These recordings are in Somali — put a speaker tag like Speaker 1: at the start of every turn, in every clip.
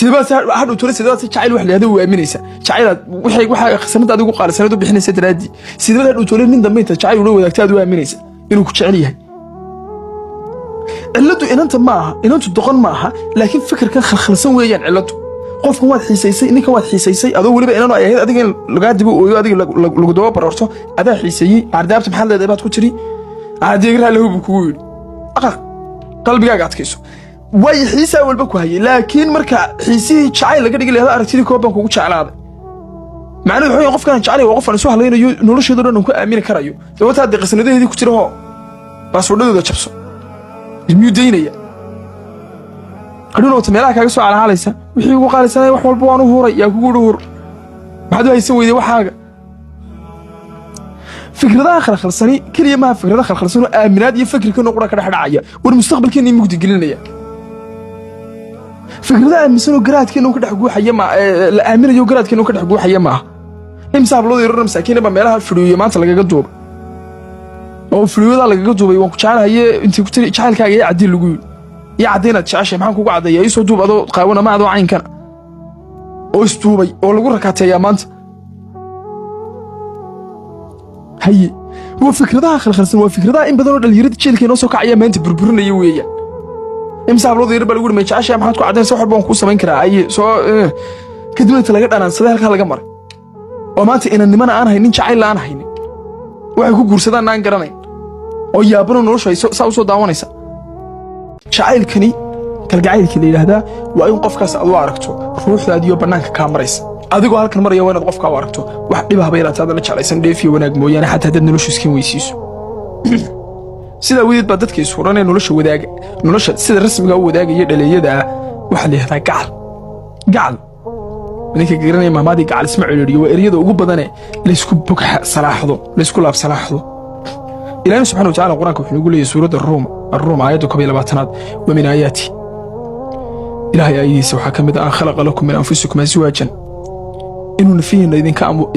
Speaker 1: Sidebaad hadhow tole, sidebaad si jacayl wax la yihahdo u aaminaysa? Jacaylaad waxay waxa khasanada adigu qaalisaneed u bixinaysa daraaddii, sidebaad hadhow tole nin dambe inta jacayl ula wadaagta aad u aaminaysa inuu ku jecel yahay? Cilladdu inanta ma aha, inantu doqon ma aha, laakiin fikirkan khalkhalsan weeyaan cilladdu. Qofkan waad xiisaysay, ninkan waad xiisaysay, adoo weliba inanu ay ahayd adiga in lagaa dibo ooyo, adiga lagu daba bararto. Adaa xiiseeyey. Ardaabta maxaad leedahay baad ku tiri. Adeegraha lahu buu kugu yidhi. Aqaq qalbigaaga adkayso, way xiisaa walba ku hayay, laakiin marka xiisihii jacayl laga dhigi lahada, aragtidii koob baan kugu jeclaaday. Macnuhu wuxuu yahay qofkaan jeclay waa qofaan isu hadlaynayo, nolosheedo dhan aan ku aamini karayo. Dabataa dee qasnadaheedii ku jira, hoo baaswordhadooda jabso, miyuu daynaya? Hadhowna wata meelaha kaaga soo calahaalaysa, wixii ugu qaalisanaya wax walba waan u huray. Yaa kugu idhi hur? Maxaad u haysan weyday waxaaga? Fikradaha khalkhalsani keliya maaha fikrada khalkhalsan oo aaminaad iyo fikirkeena qura ka dhex dhacaya. War mustaqbalkeena mugdi gelinaya, fikrada aaminsan oo garaadkeena ka dhex guuxaya ma la aaminayo, garaadkeena ka dhex guuxaya maaha. Imsa hablooda yaroo masaakiin baa meelaha fidhiyo maanta lagaga duuba oo fidhiyodaa lagaga duubay, "Waan ku jecelahaye," intay ku tiri, "Jacaylkaaga ii caddii," lagu yidhi. "Ii cadday inaad jeceshay." "Maxaan kugu caddeeyaa? Iisoo duub adoo qaawan ama adoo caynkana," oo isduubay oo lagu rakaateeyaa maanta. Haye, waa fikradaha khalkhalsan, waa fikradaha in badan oo dhalinyarada jeelka inoo soo kacaya maanta burburinaya weeyaan. Imsa hablooda yar baa lagu yidhi, "May jeceshahay?" "Maxaad ku caddaynaysa? Wax walba waan kuu samayn karaa." Aye, soo kadib inta laga dhanaansaday halkaa laga maray, oo maanta inannimana aan haynin, jacayl aan haynin, waxay ku guursadaan aan garanayn, oo yaabano noloshu ay saa u soo daawanaysa. Jacaylkani kalgacaylkii la yidhaahdaa waa in qofkaas aad u aragto ruuxdaadiyo bannaanka kaa maraysa. Adigoo halkan maraya waa inaad qofkaa u aragto wax dhiba haba yaraata aadan la jeclaysan, dheef iyo wanaag mooyaane, xataa haddaad noloshu iskin weysiiso. Sidaa wedeed baa dadka ishuran ee nolosha wadaaga, nolosha sida rasmiga u wadaagaya dhaleeyada ah, waxaa la yidhahdaa gacal. Gacal ninka garanaya mahmaadii "gacal isma celiiriyo" waa ereyada ugu badane laysku bog salaaxdo, laysku laab salaaxdo. Ilaahi subxana wa tacala Qur-aanka wuxuu nagu leeyahy suuradda Ruum, Arruum, aayadda 21aad: "Wa min aayaati," Ilaahay aayadiisa waxaa ka mid ah, "an khalaqa lakum min anfusikum aswaajan," inuu nafihiinna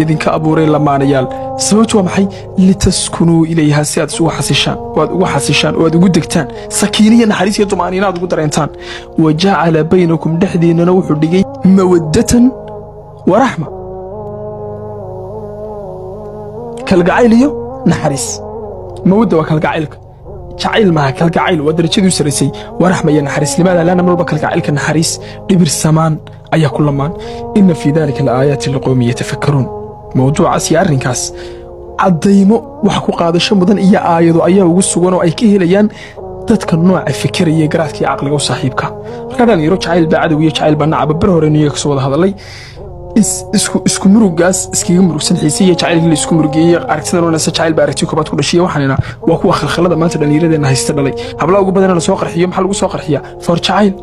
Speaker 1: idinka abuuray lamaanayaal. Sababtu waa maxay? "Litaskunuu ilayha," si aad isugu xasishaan oo aad ugu xasishaan oo aad ugu degtaan, sakiiniya, naxariis iyo tumaaniina aad ugu dareentaan. "Wa jacala baynakum," dhexdiinnana wuxuu dhigay, "mawaddatan wa raxma," kalgacayl iyo naxariis. Mawadda waa kalgacaylka, jacayl maaha, kalgacayl waa darajadii u sarraysay. Wa raxma iyo naxariis. Limaada? Laana mar walba kalgacaylka naxariis, dhibir samaan ayaa ku lamaan. "Inna fii dalika laaayaatin liqowmin yatafakkaruun." Mawduucaas iyo arrinkaas caddaymo wax ku qaadasho mudan iyo aayado ayaa ugu sugan oo ay ka helayaan dadka nooca fikiraya, garaadka iyo caqliga u saaxiibka. Markaa dhalinyaro, jacayl baa cadow iyo jacayl baa nacaba bar hore niyaga kasoo wada hadalay. Isku murugaas iskaga murugsan xiise iyo jacaylkii la isku murugeeyey, aragtidan oonaysa jacayl baa aragti koobaad ku dhashiya. Waxaanina waa kuwa khalkhalada maanta dhallinyaradeenna haysta dhalay. Hablaha ugu badana lasoo qarxiyo, maxaa lagu soo qarxiyaa? Foor jacayl.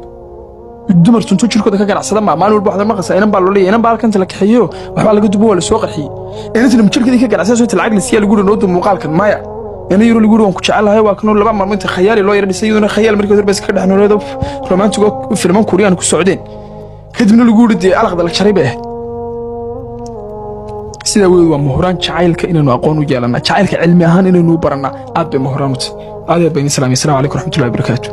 Speaker 1: Dumar tunto jirkooda ka ganacsada ma maalin walba waxaad maqlaysaa inan baa loo leeyahay, inan baa halkanta la kaxeeyo, waxbaa laga dubo, waa la soo qarxiyey. Inantana jirkeedii ka ganacsanayso, inta lacag la siiyaa lagu yidhi, "Noo dub muuqaalkan." Maya, ina yaro lagu yidhi, "Waan ku jecelahay," waa kanoo laba maalmo inta khayaali loo yara dhisay, iyaduna khayaal markii hore ba iska dhex nooleedo, romantigo filman Kuuriyaan ku socdeen, kadibna lagu yidhi dee alaqda la jaray bay ahayd. Sidaa weed waa mahuraan jacaylka inaynu aqoon u yeelannaa, jacaylka cilmi ahaan inaynu u barannaa aad bay mahuraan u tahay. Aad aad bayn islaamiya. Assalamu calaykum raxmatullahi wabarakaatu.